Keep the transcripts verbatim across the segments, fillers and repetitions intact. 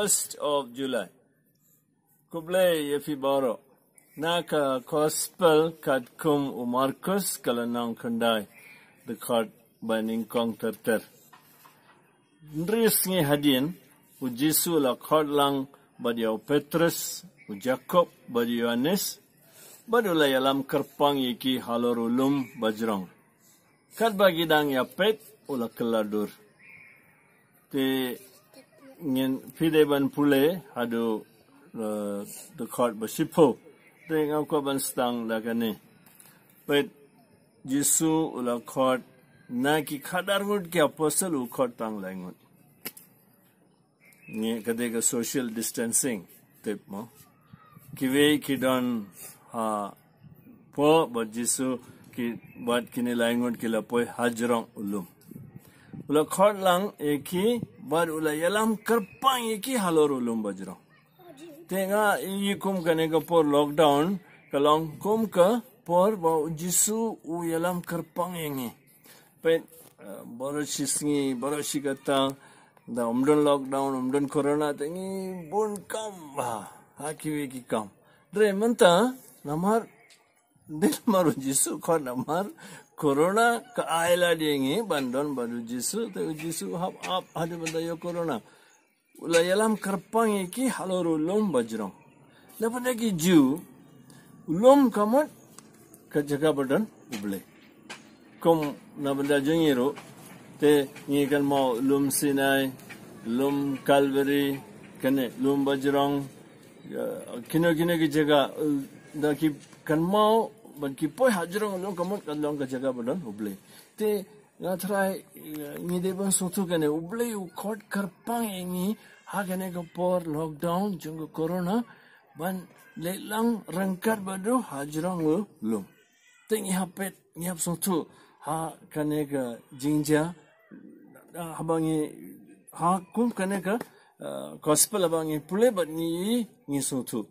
first of July. Khublei ïa phi baroh. Na ka Gospel katkum u Markus ka lynnong khyndai, dkhot ba nyngkong ter ter. Hynriew sngi hadien, u Jisu u la khot lang bad ïa u Petrus, u Jakob bad u Ïohannes, bad u la ïalam kyrpang ïa ki halor u lum bajrong. Katba ki dang ïapeit, u la kylla dur. Te ngin, phi dei ban pule haduh, eh, dkhot ba shiphew. Te nga kwah ban sdang da kane. Peit, Jisu u la khot na ki khadar ngut ki apostol, u khot tang lai ngut. Ngi ka dei ka social distancing, tip mo. Kiwei ki don hapoh bad Jisu, ki bad kine lai ngut ki la poi hajrong u lum. U la khot lang ïa ki bad u la ïalam kyrpang ïa ki halor u lum bajrong. Te nga ïohi kum kane ka por lockdown ka long kum ka por ba u Jisu u ïalam kyrpang ïa ngi. Peit, eh, baroh shi sngi, baroh shi katta, da ym don lockdown, ym don corona, te ngi bun kam ha, ha kiwei ki kam. Hynrei mynta, namar, dei namar u Jisu, khot namar corona ka ai lad ïa ngi ban don bad u Jisu, te u Jisu hap ap haduh ban da ïoh corona. U la ïalam kyrpang ïa ki halor u lum bajrong. Na bynta ki Jiw, u lum ka mut ka jaka ba don U Blei. Kum na bynta jong ngi ruh, te ngi kynmaw lum Sinai, lum Kalbari, kane lum bajrong, eh, kino kino ki jaka, eh, da ki kynmaw, ban ki poi hajrong u lum ka mut ka long ka jaka ba don U Blei. Te nga trai, eh, ngi dei ban sngewthuh kane, U Blei u khot kyrpang ïa ngi ha kane ka por lockdown jong ka corona, ban leit lang ryngkat bad u hajrong u lum. Te ngi hap peit, ngi hap sngewthuh ha kane ka jingjia, ah, haba ngi, ha kum kane ka, ah, Gospel haba ngi pule bad ngi, ngi sngewthuh.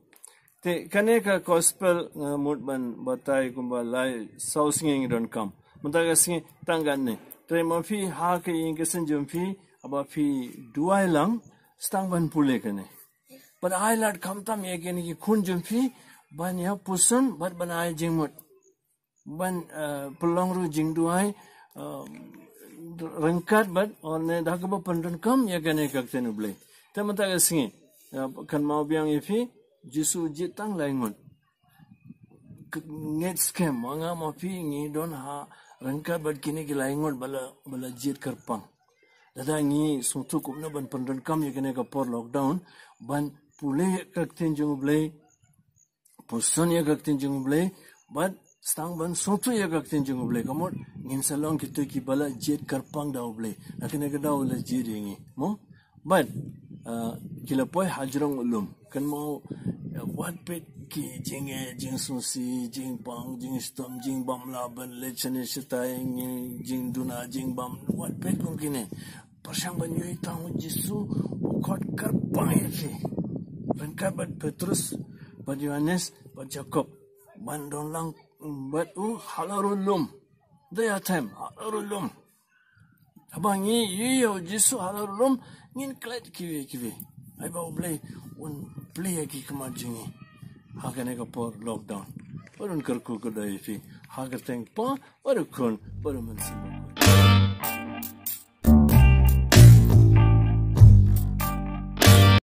Te kane ka Gospel nga mut ban batai kumba lai saw sngi ngi donkam. Mynta ka sngi tang katne. Te ma phi ha ka ïing ka sem jong phi, haba phi duwai lang, sdang ban pule kane. Bad ai lad khamtam ïa kine ki khun jong phi, ban ïa puson, bad ban ai jingmut. Ban, eh, pynlong ruh jingduwai, eh, ryngkat bad, oh, ne da kaba pyndonkam ïa kane ka ktien U Blei. Te mynta ka sngi, eh, kynmaw biang ïa phi, Jisu u jied tang lai ngut. K-, ngeit skhem, ma nga ma phi ngi don ha ryngkat bad kine ki lai ngut ba la, ba la jied kyrpang. Lada ngi sngewthuh kumno ban pyndonkam ïa kane ka por lockdown, ban pule ïa ka ktien jong U Blei, puson ïa ka ktien jong U Blei, bad sdang ban sngewthuh ïa ka ktien jong U Blei. Ka mut ngin sa long kito kiba la jied kyrpang da U Blei. Na kane ka daw u la jied ïa ngi. Mo? Bad, ah, ki la poi hajrong u lum. Kynmaw, ah, wat peit ki jing, eh, jingsngewsih, jingbang, jingshitom, jingbam lah ban leit shane shatai, ngi jingduna, jingbam, wat peit kum kine. Pyrshang ban ïohi tang u Jisu u khot kyrpang ïa phi. Ryngkat bad Petrus, bad Ïohannes, bad Jakob. Ban don lang bad u halor u lum. Da ïa them, halor u lum. Haba ngi ïohi ïa u Jisu halor u lum, ngin klet kiwei kiwei. Ai ba U Blei un plie ïa ki khmat jong ngi ha kane ka por lockdown. Bad un kyrkhu kyrdoh ïa phi ha ka kyrteng u Kpa, bad u Khun, bad u Mynsiem Bakhuid.